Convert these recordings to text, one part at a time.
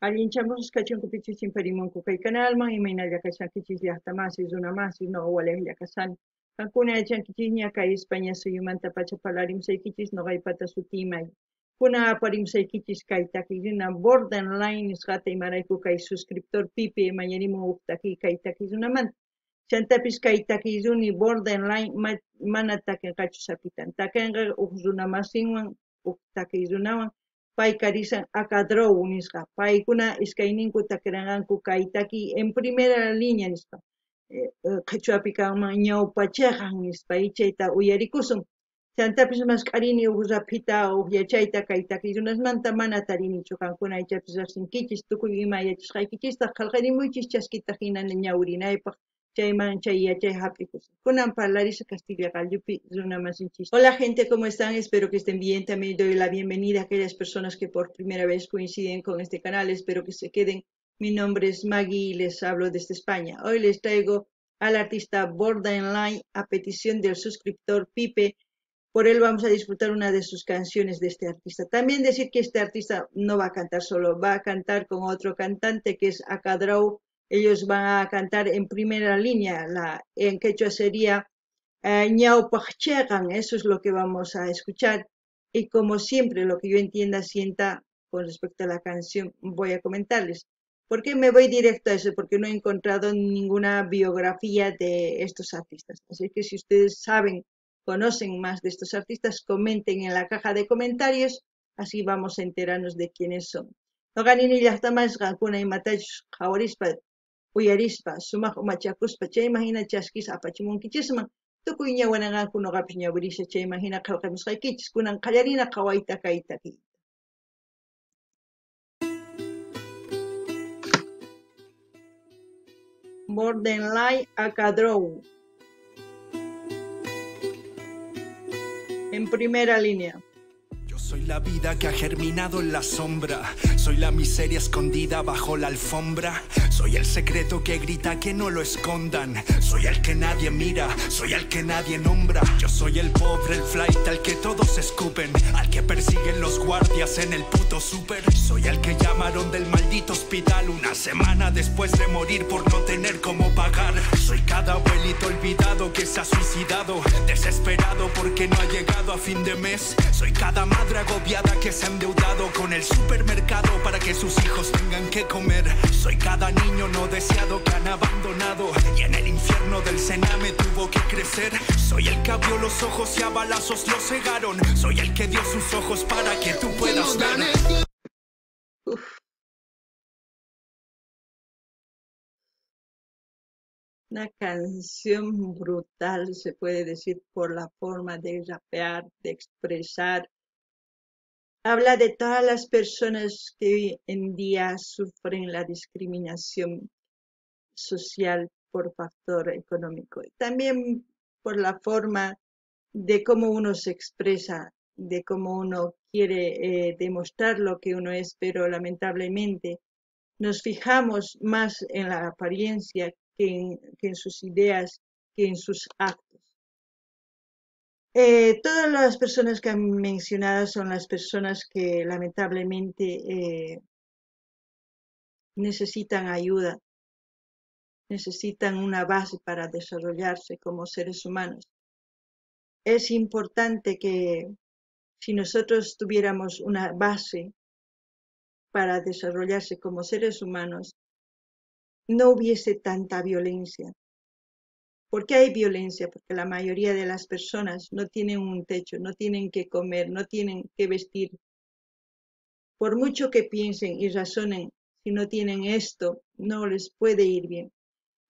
Allinchamusqa kachunku pichus chimparimunku kay kanalman, imaynalla kashankichis llaqtamasi, runamasi, noqa walejlla kashani. Qankuna yachankichisña kay España suyumantapacha parlarimusaykichis noqaypata sutiymay. Kunan aparimusaykichis kay takiy runa Borderline nisqata, imarayku kay suscriptor Pipe mañarimun huk takiy kay takiy runamanta. Chantapis kay takiy runi Borderline mana takinqachu sapitan. Takinqa huk runamasinwan, huk takiy runawan, pay karisan Akadrow nisqa. Paykuna iskayninku takiranqanku kay takiy en primera línea nispa. Qhichwapi kanman ñawpa chiqan nispa, chayta uyarikusun. Chantapis mask'arini huk raphita, huk yachayta kay takiy runasmanta mana tarinichu. Qankuna ichapis riqsinkichis, tukuy ima yachasqaykichistaq qillqarimuychis chaskita hina ñawrinaypaq, chayman chay yachay hap'ikusun. Kunan parlarisha Castilla qallupi runamasinchis. Hola gente, ¿cómo están? Espero que estén bien. También doy la bienvenida a aquellas personas que por primera vez coinciden con este canal. Espero que se queden. Mi nombre es Maggie y les hablo desde España. Hoy les traigo al artista Borderline a petición del suscriptor Pipe. Por él vamos a disfrutar una de sus canciones de este artista. También decir que este artista no va a cantar solo, va a cantar con otro cantante que es Akadraw. Ellos van a cantar en primera línea, en quechua sería Ñawpaj Cheqan, eso es lo que vamos a escuchar. Y como siempre, lo que yo entienda, sienta con respecto a la canción, voy a comentarles. ¿Por qué me voy directo a eso? Porque no he encontrado ninguna biografía de estos artistas. Así que si ustedes saben, conocen más de estos artistas, comenten en la caja de comentarios, así vamos a enterarnos de quiénes son. Noqanini llaqtamas qankuna imatachus qhawarispa, uyarispa, sumaq umachakuspa, chayman hina chaskis apachimunkichisman, tukuy ñawananqanku noqapis ñawirisha, chayman hina qillqamusqaykichis. Kunan qallarina qhawayta kay takiyta. Borderline Akadrow. En primera línea. Yo soy la vida que ha germinado en la sombra. Soy la miseria escondida bajo la alfombra. Soy el secreto que grita que no lo escondan. Soy el que nadie mira, soy el que nadie nombra. Yo soy el pobre, el flight al que todos escupen, al que persiguen los guardias en el puto súper. Soy el que llamaron del maldito hospital una semana después de morir por no tener cómo pagar. Soy cada abuelito olvidado que se ha suicidado, desesperado porque no ha llegado a fin de mes. Soy cada madre agobiada que se ha endeudado con el supermercado para que sus hijos tengan que comer. Soy cada niño no deseado que han abandonado y en el infierno del Sename tuvo que crecer. Soy el que abrió los ojos y a balazos los cegaron. Soy el que dio sus ojos para que tú puedas ver. Uf. Una canción brutal, se puede decir, por la forma de rapear, de expresar. Habla de todas las personas que hoy en día sufren la discriminación social por factor económico. También por la forma de cómo uno se expresa, de cómo uno quiere demostrar lo que uno es, pero lamentablemente nos fijamos más en la apariencia que en sus ideas, que en sus actos. Todas las personas que han mencionado son las personas que lamentablemente necesitan ayuda, necesitan una base para desarrollarse como seres humanos. Es importante que si nosotros tuviéramos una base para desarrollarse como seres humanos, no hubiese tanta violencia. ¿Por qué hay violencia? Porque la mayoría de las personas no tienen un techo, no tienen que comer, no tienen que vestir. Por mucho que piensen y razonen, si no tienen esto, no les puede ir bien.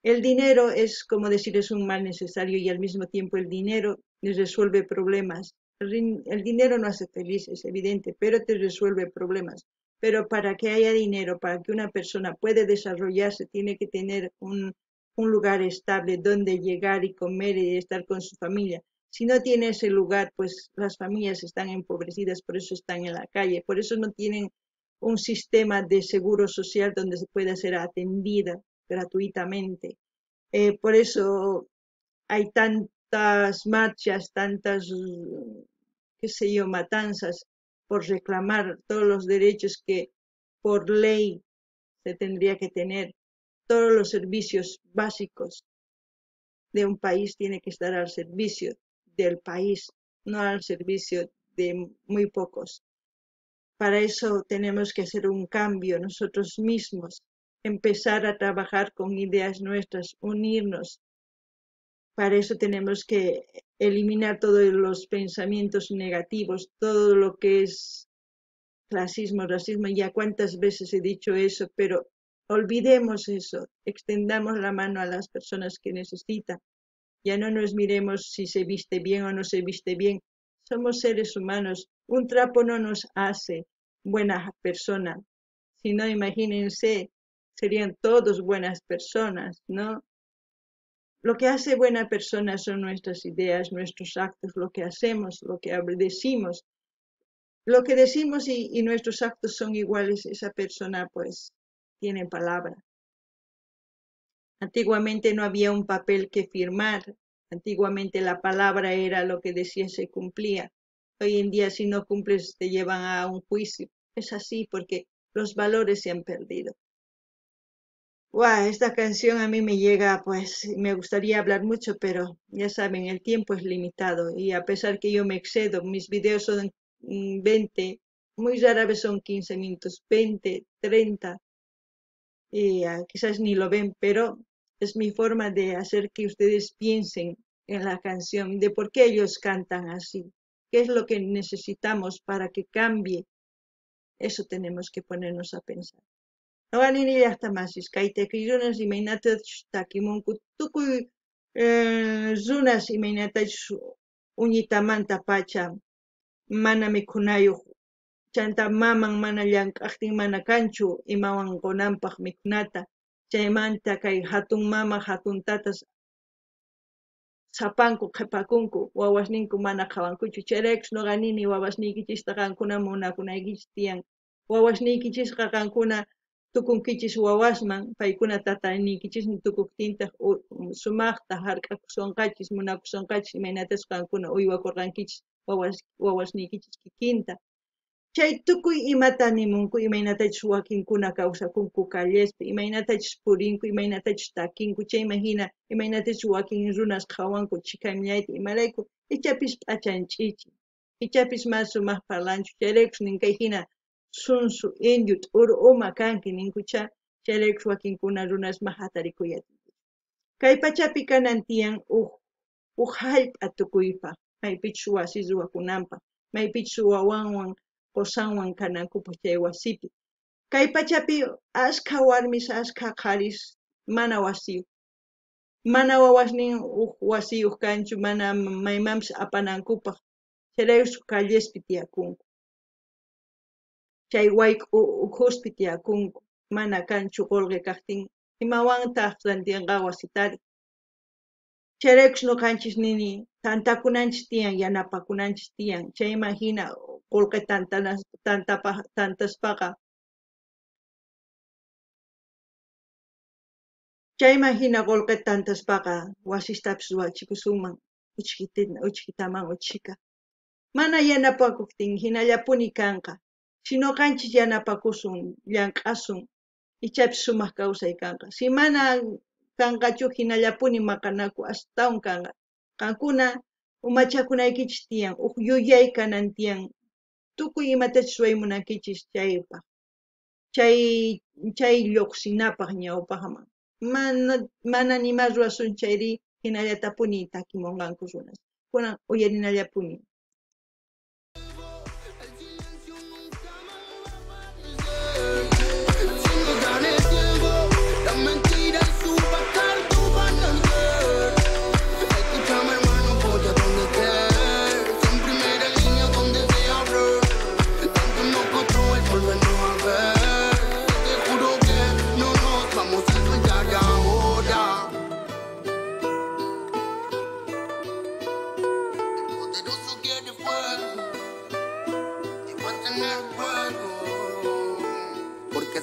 El dinero es, como decir, es un mal necesario y al mismo tiempo el dinero les resuelve problemas. El dinero no hace feliz, es evidente, pero te resuelve problemas. Pero para que haya dinero, para que una persona pueda desarrollarse, tiene que tener un lugar estable donde llegar y comer y estar con su familia. Si no tiene ese lugar, pues las familias están empobrecidas, por eso están en la calle, por eso no tienen un sistema de seguro social donde se pueda ser atendida gratuitamente. Por eso hay tantas marchas, tantas, qué sé yo, matanzas por reclamar todos los derechos que por ley Se tendría que tener todos los servicios básicos de un país, tiene que estar al servicio del país, no al servicio de muy pocos. Para eso tenemos que hacer un cambio nosotros mismos, empezar a trabajar con ideas nuestras, unirnos. Para eso tenemos que eliminar todos los pensamientos negativos, todo lo que es clasismo, racismo. Ya cuántas veces he dicho eso, pero olvidemos eso, extendamos la mano a las personas que necesitan. Ya no nos miremos si se viste bien o no se viste bien. Somos seres humanos. Un trapo no nos hace buena persona. Si no, imagínense, serían todos buenas personas, ¿no? Lo que hace buena persona son nuestras ideas, nuestros actos, lo que hacemos, lo que decimos. Lo que decimos y nuestros actos son iguales, esa persona pues tiene palabra. Antiguamente no había un papel que firmar. Antiguamente la palabra era lo que decía, se cumplía. Hoy en día si no cumples te llevan a un juicio. Es así porque los valores se han perdido. Wow, esta canción a mí me llega, pues me gustaría hablar mucho, pero ya saben, el tiempo es limitado y a pesar que yo me excedo, mis videos son 20, muy rara vez son 15 minutos, 20, 30, y quizás ni lo ven, pero es mi forma de hacer que ustedes piensen en la canción, de por qué ellos cantan así, qué es lo que necesitamos para que cambie. Eso tenemos que ponernos a pensar. Noqa nini llaqtamasis kay takiy runas imaynatachus takimunku tukuy runas imaynatachus uñitamanta pacha mana mikhunayuq chanta maman mana llank'aqtin mana kanchu imawan qunanpaq mikhunata chaymanta kay hatun mama hatun tatas sapanku qhipakunku wawasninku mana qhawankuchu chayraykus noqa nini wawasniykichista qankuna munakunaykichis tiyan wawasniykichisqa qankuna tukunkichis wawasman paykuna tatayniykichismi tukuqtintaq sumaqta hark'akusonqachis munakusonqachis imaynatas qankuna uywakurqankichis wawasniykichis kikinta chay tukuy imata nimunku imaynatachus wakinkuna kawsakunku callespi imaynatachus purinku imaynatachus takinku chayman hina imaynatachus wakin runas qhawanku chhikamillayta imarayku ichapis p'achan ch'ichi ichapis mana sumaq parlanchu chayraykus nin kay hina sunsu indio t'uru uma kanki ninkucha chayraykus wakinkuna runasman hatarikuyatinku kay pachapi kanan tiyan uj hallp'a tukuypaq maypichus wasi ruwakunanpaq maypichus wawanwan qosanwan kanankupaq chay wasipi kay pachapi ashkha warmis ashkha qharis mana wasiyuq mana wawasnin uj wasiyuq kanchu mana maymanpis apanankupaq chayraykus callespi tiyakunku chay wayk'u ukhuspi tiyakunku mana kanchu qullqi kaqtin imawantaq rantinqa wasitari chayraykus ñuqanchis nini tantakunanchis tiyan yanapakunanchis tiyan chayman hina qullqi tantaspaqa chayman hina qullqi tantaspaqa wasistapis ruwachikusunman uchkitaman uchhika mana yanapakuqtin hinallapuni kanqa si ñuqanchis yanapakusun llank'asun ichapis sumaq kawsay kanqa si mana kanqachu hinallapuni maqanaku astawan kanqa qankuna umachakunaykichis tiyan uj yuyay kanan tiyan tukuy imatachus ruway munankichis chaypaq chay lluqsinapaq ñawpaqman mana nima ruwasun chayri hinallatapuni takimunqanku runas kunan uyarinallapuni.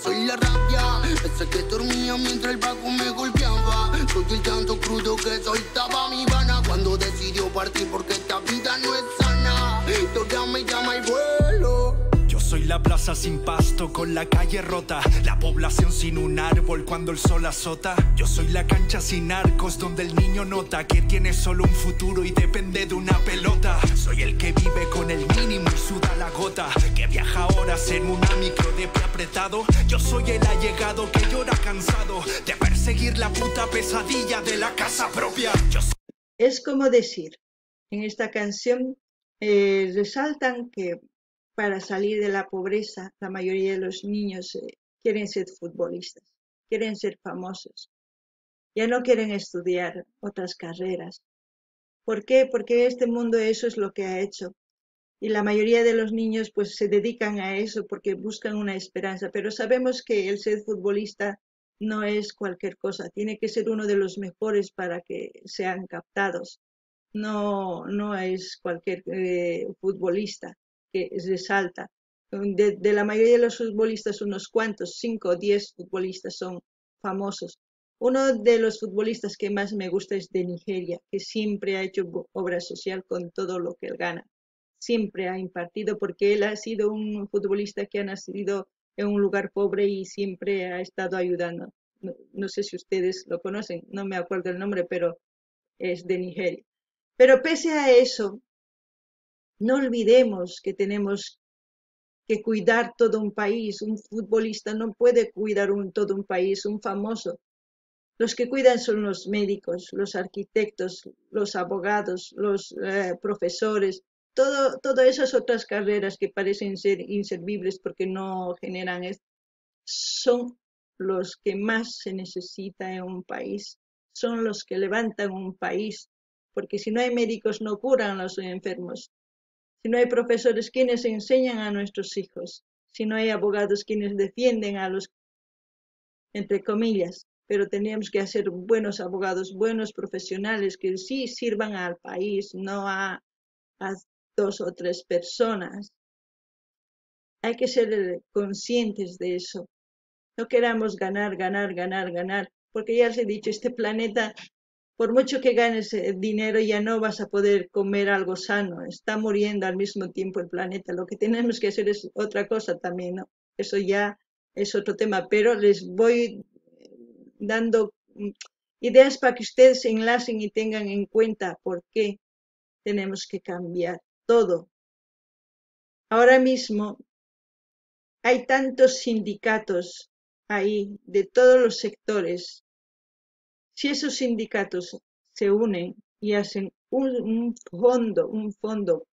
Soy la rabia, esa que dormía mientras el vago me golpeaba. Soy el llanto crudo que soltaba mi vana cuando decidió partir porque esta vida no es sana. Y ahora me llama y vuelo. Yo Soy la plaza sin pasto con la calle rota, la población sin un árbol cuando el sol azota. Yo soy la cancha sin arcos donde el niño nota que tiene solo un futuro y depende de una pelota. Soy el que vive con el mínimo y suda la gota, que viaja horas en una micro de pie apretado. Yo soy el allegado que llora cansado de perseguir la puta pesadilla de la casa propia. Yo soy... Es como decir, en esta canción resaltan que para salir de la pobreza, la mayoría de los niños quieren ser futbolistas, quieren ser famosos. Ya no quieren estudiar otras carreras. ¿Por qué? Porque este mundo eso es lo que ha hecho. Y la mayoría de los niños pues se dedican a eso porque buscan una esperanza. Pero sabemos que el ser futbolista no es cualquier cosa. Tiene que ser uno de los mejores para que sean captados. No, no es cualquier futbolista que resalta. De la mayoría de los futbolistas, unos cuantos, 5 o 10 futbolistas son famosos. Uno de los futbolistas que más me gusta es de Nigeria, que siempre ha hecho obra social con todo lo que él gana. Siempre ha impartido, porque él ha sido un futbolista que ha nacido en un lugar pobre y siempre ha estado ayudando. No, no sé si ustedes lo conocen, no me acuerdo el nombre, pero es de Nigeria. Pero pese a eso, no olvidemos que tenemos que cuidar todo un país. Un futbolista no puede cuidar todo un país, un famoso. Los que cuidan son los médicos, los arquitectos, los abogados, los profesores, todas esas otras carreras que parecen ser inservibles porque no generan, son los que más se necesita en un país, son los que levantan un país, porque si no hay médicos no curan a los enfermos. Si no hay profesores, ¿quiénes enseñan a nuestros hijos? Si no hay abogados, ¿quiénes defienden a los, entre comillas? Pero teníamos que hacer buenos abogados, buenos profesionales que sí sirvan al país, no a 2 o 3 personas. Hay que ser conscientes de eso. No queramos ganar, ganar, ganar, ganar, porque ya les he dicho, este planeta, por mucho que ganes dinero, ya no vas a poder comer algo sano. Está muriendo al mismo tiempo el planeta. Lo que tenemos que hacer es otra cosa también, ¿no? Eso ya es otro tema, pero les voy dando ideas para que ustedes se enlacen y tengan en cuenta por qué tenemos que cambiar todo. Ahora mismo hay tantos sindicatos ahí de todos los sectores. Si esos sindicatos se unen y hacen un fondo,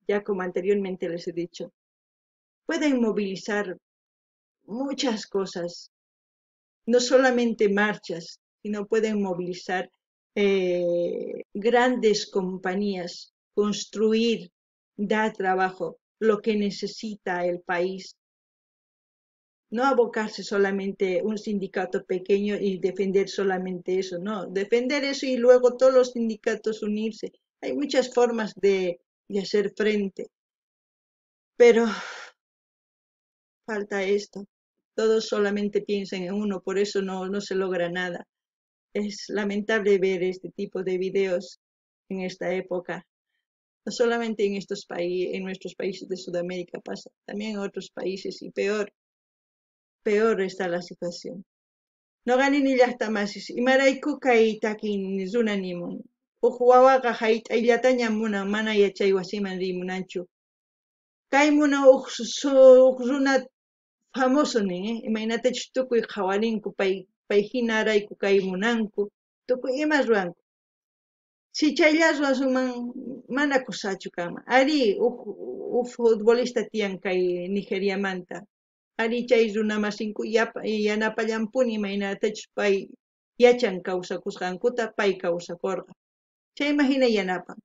ya como anteriormente les he dicho, pueden movilizar muchas cosas, no solamente marchas, sino pueden movilizar grandes compañías, construir, dar trabajo, lo que necesita el país. No abocarse solamente un sindicato pequeño y defender solamente eso, no, defender eso y luego todos los sindicatos unirse. Hay muchas formas de hacer frente, pero falta esto. Todos solamente piensan en uno, por eso no se logra nada. Es lamentable ver este tipo de videos en esta época. No solamente en estos países, en nuestros países de Sudamérica pasa, también en otros países y peor. Peor está la situación. Noqani nillaqtamasis, imarayku kay takin runa nimun. Uj wawaqa hayt'ayllataña munan, mana yachay wasiman riy munanchu. Kay munan uj runa famoso nin, imaynatachus tukuy qhawarinku, pay hinarayku kay munanku, tukuy ima ruwanku. Si chaylla ruwasunman, mana kusachu kanman. Ari uj futbolista tiyan kay Nigeriamanta. Ari chay runamasinku yanapallampuni imaynatachus pay yachan kawsakusqankuta, pay kawsakurqa. Chayman hina yanapan.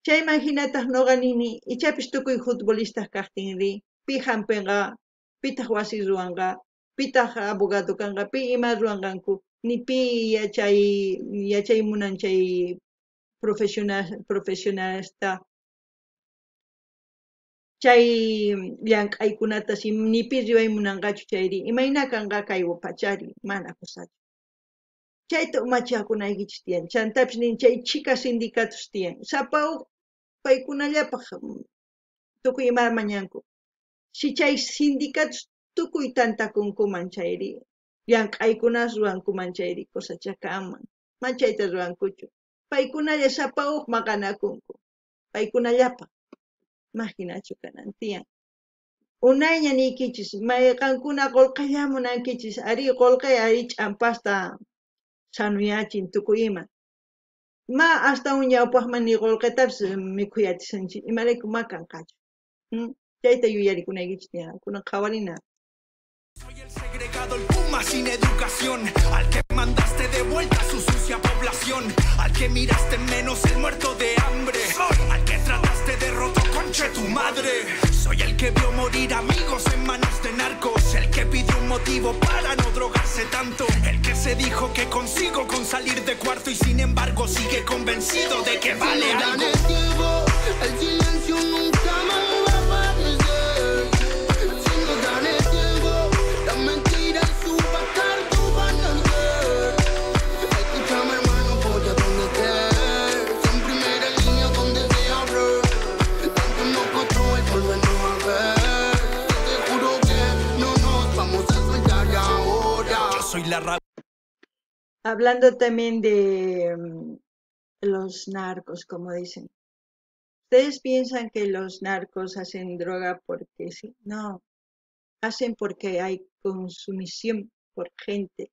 Chayman hinataq nuqa nini, ichapis tukuy futbolistas kaqtin ri, pi hampinqa, pitaq wasi ruwanqa, pitaq abogado kanqa, pi ima ruwanqanku, ni pi yachay munan chay profesionalista. Chay llank'aykunata si ni pi riway munanqachu chayri, imayna kanqa kay pachari, mana kusachu. Chayta umachakunaykichis tiyan, chantapis nin chay chika sindicatos tiyan, sapa uj paykunallapaq tukuy ima mañanku. Si chay sindicatos tukuy tantakunkuman chayri, llank'aykunas ruwankuman chayri, cosacha kanman. Man chayta ruwankuchu. Paykunalla sapa uj maqanakunku. Paykunallapa. Imaginachu kanan tiyan. Unayña niykichis, mayqankuna qolqella munankichis, ari qolqe ari ch'ampasta sanuyachin tukuy ima. Ma hasta un ñawpaqman ni qolqetapis mikhuyatisunchis, imarayku ma kanqachu. Chayta yuyarikunaykichis tiyan, kunan qhawarina. Soy el segregado, el puma sin educación, al que mandaste de vuelta a su sucia población, al que miraste menos el muerto de hambre, al que trataste de roto conche tu madre. Soy el que vio morir amigos en manos de narcos, el que pidió un motivo para no drogarse tanto, el que se dijo que consigo con salir de cuarto y sin embargo sigue convencido de que vale Si no dan algo. el tiempo, el silencio nunca más va a aparecer. Si no dan el tiempo, la mentira y su bastardo van a arder. Escúchame, hermano, voy a donde estés. En primera línea donde se abre. Tanto nos costó el volvernos a ver. Te juro que no nos vamos a soltar ahora. Yo soy la rabia. Hablando también de los narcos, como dicen. ¿Ustedes piensan que los narcos hacen droga porque sí? No, hacen porque hay consumición por gente.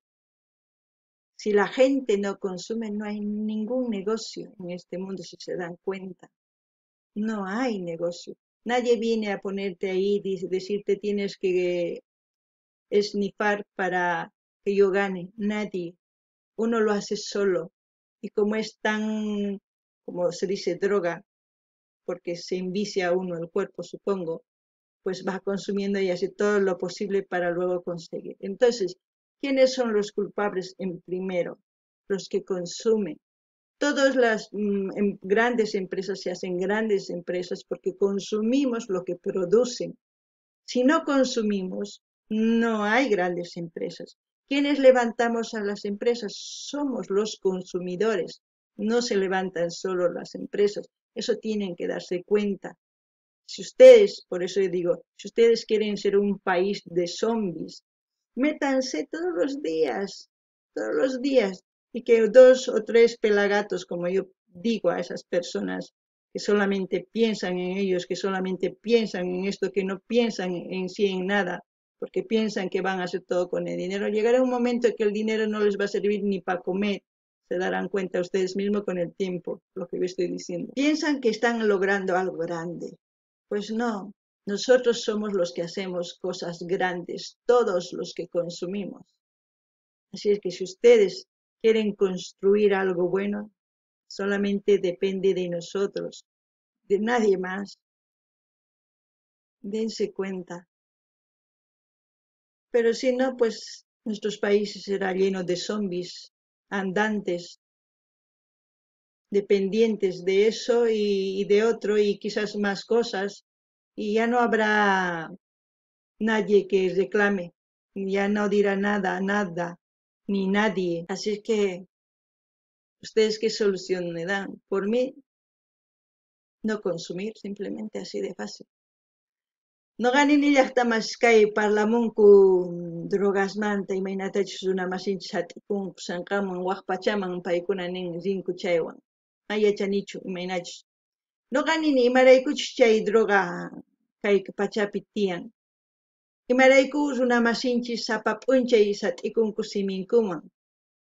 Si la gente no consume, no hay ningún negocio en este mundo, si se dan cuenta. No hay negocio. Nadie viene a ponerte ahí y decirte tienes que esnifar para que yo gane. Nadie. Uno lo hace solo. Y como es tan, como se dice, droga, porque se envicia uno el cuerpo, supongo, pues va consumiendo y hace todo lo posible para luego conseguir. Entonces, ¿quiénes son los culpables en primero? Los que consumen. Todas las grandes empresas se hacen grandes empresas porque consumimos lo que producen. Si no consumimos, no hay grandes empresas. ¿Quiénes levantamos a las empresas? Somos los consumidores. No se levantan solo las empresas. Eso tienen que darse cuenta. Si ustedes, por eso yo digo, si ustedes quieren ser un país de zombies, métanse todos los días, todos los días, y que 2 o 3 pelagatos, como yo digo a esas personas que solamente piensan en ellos, que solamente piensan en esto, que no piensan en sí en nada, porque piensan que van a hacer todo con el dinero. Llegará un momento que el dinero no les va a servir ni pa' comer. Se darán cuenta ustedes mismos con el tiempo, lo que yo estoy diciendo. Piensan que están logrando algo grande. Pues no, nosotros somos los que hacemos cosas grandes, todos los que consumimos. Así es que si ustedes quieren construir algo bueno, solamente depende de nosotros, de nadie más. Dense cuenta. Pero si no, pues nuestros países serán llenos de zombies andantes, dependientes de eso y de otro y quizás más cosas, y ya no habrá nadie que reclame, ya no dirá nada, nada, ni nadie. Así es que, ¿ustedes qué solución me dan? Por mí, no consumir, simplemente así de fácil. No ganini llaqtamas kay parlamunku drogasmanta, imaynatachus runa masinchis sat'ikunku sanqaman waj pachaman paykuna nin rinku chaywan. May yachanichu imaynachus. No ganini imaraykuchus chay droga kay pachapi tiyan. Imarayku runa masinchis sapa p'unchay sat'ikunku siminkuman.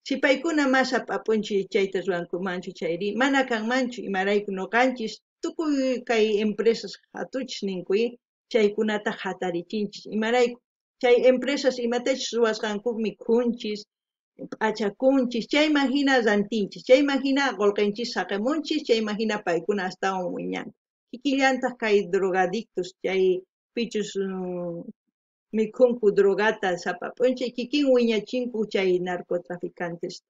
Si paykuna ma sapa p'unchay chayta ruwankumanchu chayri, mana kanmanchu imarayku noqanchis tukuy kay empresas hatuchis ninkuy, chaykunata hatarichinchis. Imarayku chay empresas imatachus ruwasqanku mikhunchis, p'achakunchis, chayman hina rantinchis, chayman hina qullqinchis saqemunchis, chayman hina paykuna astawan wiñanku. Kikillantaq kay drogadictos, chay pichus, mikhunku drogata sapa p'unchay, kikin wiñachinku chay narcotraficantes.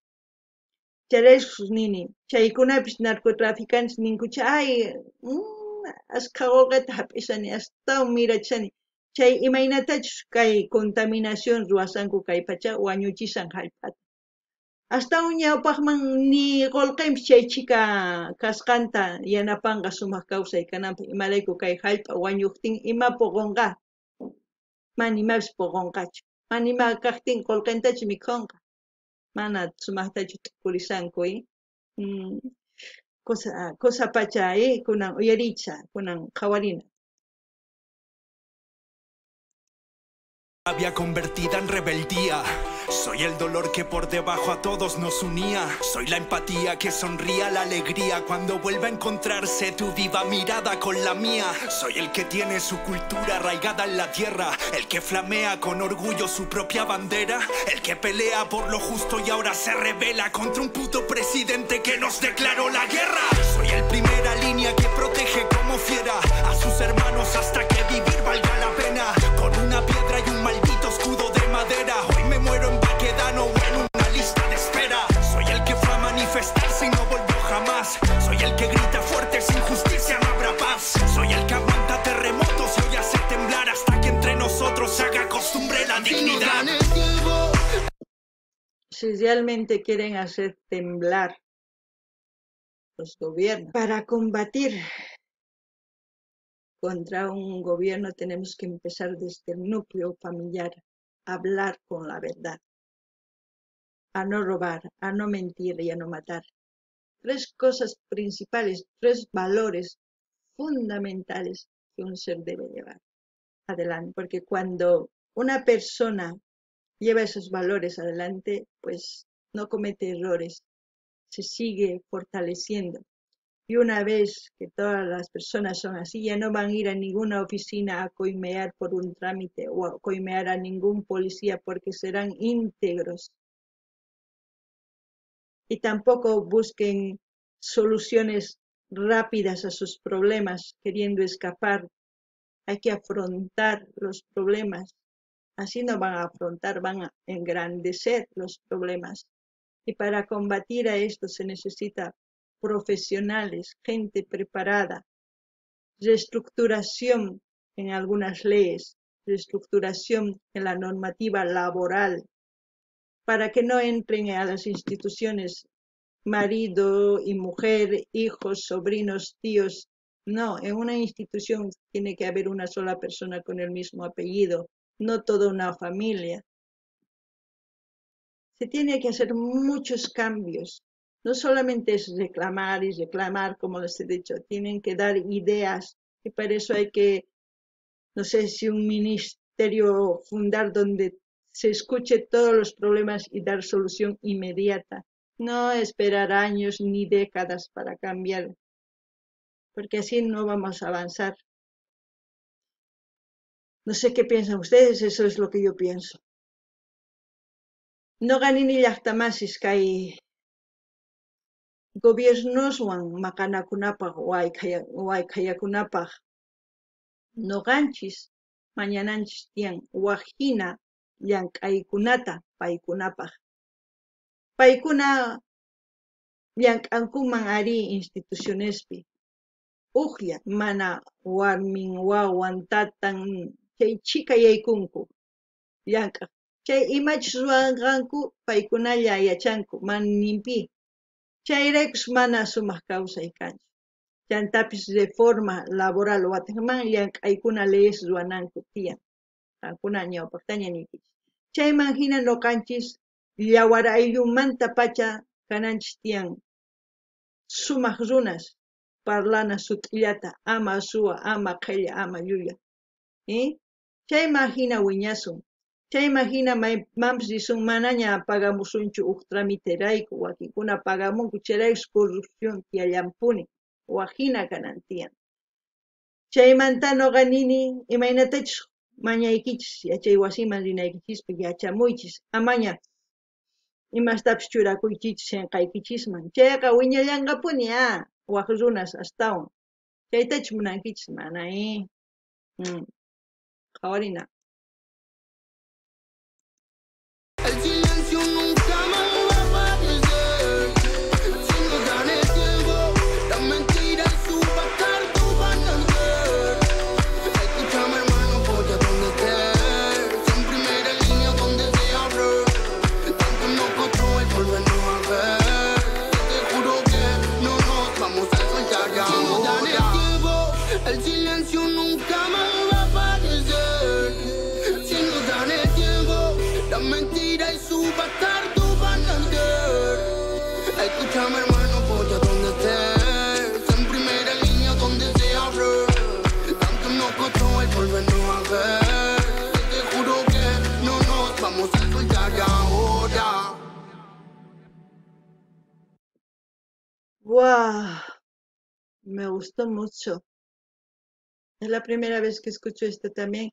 Chayrayku nini, chaykunapis narcotraficantes ninkucha, ay, askha qullqita hap'ishani, astawan mirachishani. Chay imaynatachus kay contaminación ruwasanku kay pacha wañuchishan hallp'ata. Astawan ñawpaqman ni qullqinpis chay chika kasqanta yanapanqa sumaq kawsay kananpaq, imarayku kay hallp'a wañuqtin ima puqunqa, Mana imapis puqunqachu. Mana ima kaqtin qullqintachu mikhunqa. Mana sumaqtachu t'ukurisanku, Cosa pacha, kunan uyaricha, kunan qhawarina. Había convertida en rebeldía. Soy el dolor que por debajo a todos nos unía. Soy la empatía que sonría la alegría cuando vuelva a encontrarse tu viva mirada con la mía. Soy el que tiene su cultura arraigada en la tierra, el que flamea con orgullo su propia bandera, el que pelea por lo justo y ahora se rebela contra un puto presidente que nos declaró la guerra. Soy el primera línea que protege como fiera a sus hermanos hasta que vivir valga la pena. Con una piedra y un maldito escudo de madera, hoy me muero en Baquedano o en una lista de espera. Soy el que fue a manifestarse y no volvió jamás. Soy el que grita fuerte, sin justicia no habrá paz. Soy el que aguanta terremotos y hoy hace temblar hasta que entre nosotros se haga costumbre la dignidad. Si realmente quieren hacer temblar los gobiernos, para combatir contra un gobierno tenemos que empezar desde el núcleo familiar, a hablar con la verdad, a no robar, a no mentir y a no matar. Tres cosas principales, tres valores fundamentales que un ser debe llevar adelante. Porque cuando una persona lleva esos valores adelante, pues no comete errores, se sigue fortaleciendo. Y una vez que todas las personas son así, ya no van a ir a ninguna oficina a coimear por un trámite o a coimear a ningún policía, porque serán íntegros. Y tampoco busquen soluciones rápidas a sus problemas, queriendo escapar. Hay que afrontar los problemas. Así no van a afrontar, van a engrandecer los problemas. Y para combatir a esto se necesita profesionales, gente preparada, reestructuración en algunas leyes, reestructuración en la normativa laboral, para que no entren a las instituciones marido y mujer, hijos, sobrinos, tíos. No, en una institución tiene que haber una sola persona con el mismo apellido, no toda una familia. Se tiene que hacer muchos cambios. No solamente es reclamar y reclamar, como les he dicho, tienen que dar ideas, y para eso hay que, no sé si un ministerio fundar donde se escuche todos los problemas y dar solución inmediata. No esperar años ni décadas para cambiar, porque así no vamos a avanzar. No sé qué piensan ustedes, eso es lo que yo pienso. Noqa nini llaqtamasis kay gobiernoswan maqanakunapaq waykhayakunapaq noqanchis mañananchis tiyan wajina llank'aykunata paykunapaq. Paykuna llank'ankuman ari institucionespi. Ujlla mana warmin wawan tatan chay chika yaykunku llank'aq. Chay imachus ruwanqanku paykunalla yachanku maninpi. Chayraykus mana sumaq kawsay kanchu. Chantapis reforma laboral watiqman llank'aykuna leyes ruwananku tiyan. Qankuna ñawpaqtaña niykichis. Chayman hina noqanchis yawar ayllumanta pacha kananchis tiyan. Sumaq runas parlana sut'illata, ama suwa, ama qhella, ama llulla. Chayman hina wiñasun. Chayman hina maymanpis risun manaña pagamusunchu uj tramiterayku, wakinkuna pagamunku chayraykus corrupción tiyallanpuni, wajina kanan tiyan. Chaymanta noqa nini imaynatachus mañaykichis yachay wasiman rinaykichispi yachamuychis, amaña imastapis churakuychis sinqaykichisman. Chayqa wiñallanqapuni waj runas astawan. Chaytachus munankichis mana, Qhawarina. El silencio nunca más va a aparecer. Si no dan el tiempo, la mentira y su bastardo van a arder. Escúchame, hermano, voy a donde estés. En primera línea donde se abre. Tanto nos costó el volvernos a ver. Te juro que no nos vamos a soltar ya. Si no dan el tiempo, el silencio nunca más va a aparecer. mentira y su bastardo van a arder. Escúchame, hermano, apoya donde estés, en primera línea donde sea bro. Tanto nos costó el volvernos a ver, te juro que no nos vamos a soltar ahora. ¡Guau! Me gustó mucho. Es la primera vez que escucho esto también,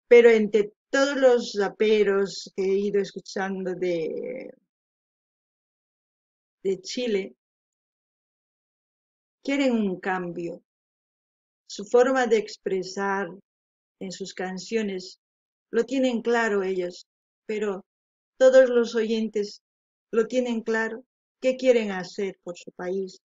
pero entre todos los raperos que he ido escuchando de Chile, quieren un cambio. Su forma de expresar en sus canciones lo tienen claro ellos, pero todos los oyentes lo tienen claro. ¿Qué quieren hacer por su país?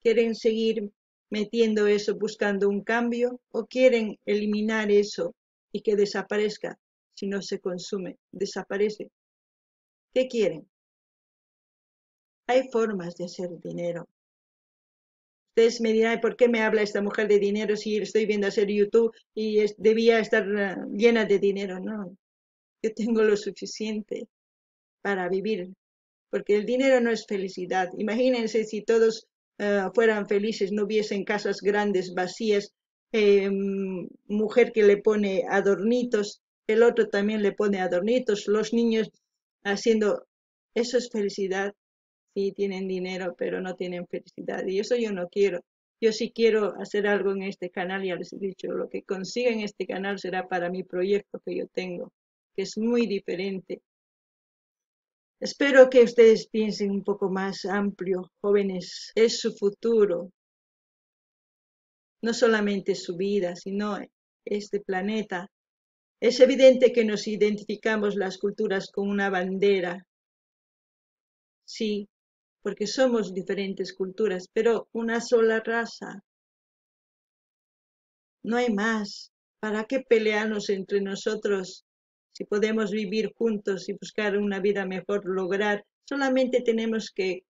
¿Quieren seguir metiendo eso, buscando un cambio, o quieren eliminar eso y que desaparezca? Si no se consume, desaparece. ¿Qué quieren? Hay formas de hacer dinero. Ustedes me dirán, ¿por qué me habla esta mujer de dinero si estoy viendo hacer YouTube y debía estar llena de dinero? No, yo tengo lo suficiente para vivir, porque el dinero no es felicidad. Imagínense si todos fueran felices, no hubiesen casas grandes, vacías, mujer que le pone adornitos, el otro también le pone adornitos, los niños haciendo... Eso es felicidad. Sí, tienen dinero, pero no tienen felicidad. Y eso yo no quiero. Yo sí quiero hacer algo en este canal, ya les he dicho, lo que consiga en este canal será para mi proyecto que yo tengo, que es muy diferente. Espero que ustedes piensen un poco más amplio, jóvenes. Es su futuro. No solamente su vida, sino este planeta. Es evidente que nos identificamos las culturas con una bandera. Sí, porque somos diferentes culturas, pero una sola raza. No hay más. ¿Para qué pelearnos entre nosotros si podemos vivir juntos y buscar una vida mejor, lograr? Solamente tenemos que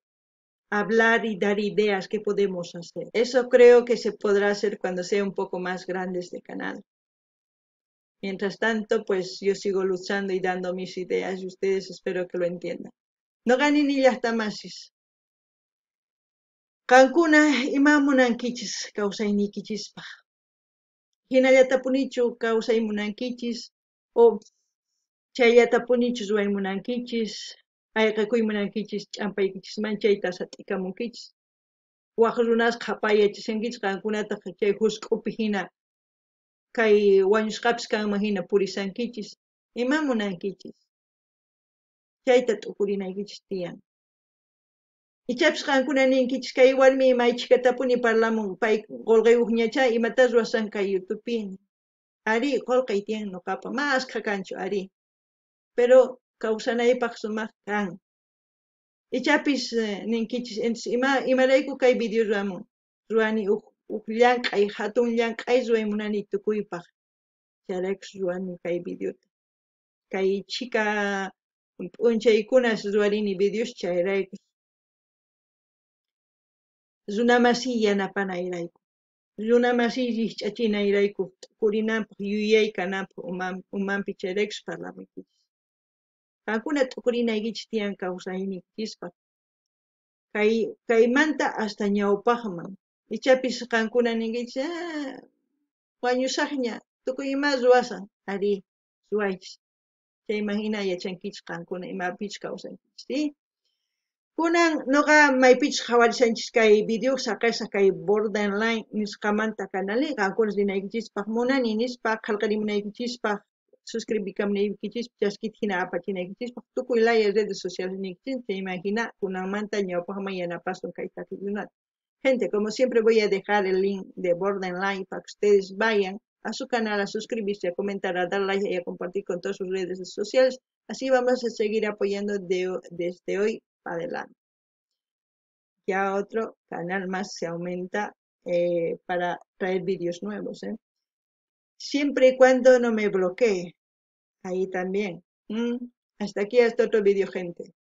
hablar y dar ideas que podemos hacer. Eso creo que se podrá hacer cuando sea un poco más grande este canal. Mientras tanto, yo sigo luchando y dando mis ideas y ustedes espero que lo entiendan. No gani ni llaqtamasis. Qankuna ima munankichis kawsaynikichispaq. Hinallatapunichu kawsay munankichis o chayllatampunichu ruway munankichis, ayqakuy munankichis, ch'ampaykichisman chayta sat'ikamunkichis. Waj runas qhapayachishankichis qankunataq chay husk'upi hina kay wañusqapis kanman hina purisankichis. Ima munankichis? Chayta t'ukurinaykichis tiyan. Ichapis qankuna ninkichis kay warmi maychikatapuni parlamun pay qolqayuqñachá imata ruwasan kay YouTubepi. Ari qolqay tiyan noqapa maskha kanchu ari. Pero kawsanaypaq sumaq kan. Ichapis ninkichis entonces imarayku kay video ruwamun. Ruwani uj llank'ay hatun llank'ay ruway munani tukuypaq. Chayraykus ruwani kay videota. Kay chika p'unchaykunas ruwarini videos chayraykus. Runamasi yanapanayrayku. Runamasi rikch'achinayrayku t'ukurinanpaq yuyay kananpaq umanpi chayraykus parlamuykichis. Qankuna t'ukurinaykichis tiyan kawsayniykichispa. Kaymanta hasta ñawpaqman. Ichapis qankuna ninkichis, wañusaqña, tukuy ima ruwasan. Ari, ruwaychis. Chayman hina yachankichis qankuna imapich kawsankichis, ¿sí? Kunan noqa maypichus qhawarishanchis kay video saqesaq kay Borderline nisqamanta canali qankuna rinaykichispaq munani nispa qhalqarimunaykichispaq suscribikamunaykichispaq chaskita hina apachinaykichispaq tukuy laya redes sociales niykichis chayman hina kunanmanta ñawpaqman yanapasun kay takikunata. Gente, como siempre voy a dejar el link de Borderline para que ustedes vayan a su canal a suscribirse, a comentar, a dar like y a compartir con todas sus redes sociales. Así vamos a seguir apoyando desde hoy adelante. Ya otro canal más se aumenta para traer vídeos nuevos, ¿eh? Siempre y cuando no me bloquee. Ahí también. Hasta aquí, hasta otro vídeo, gente.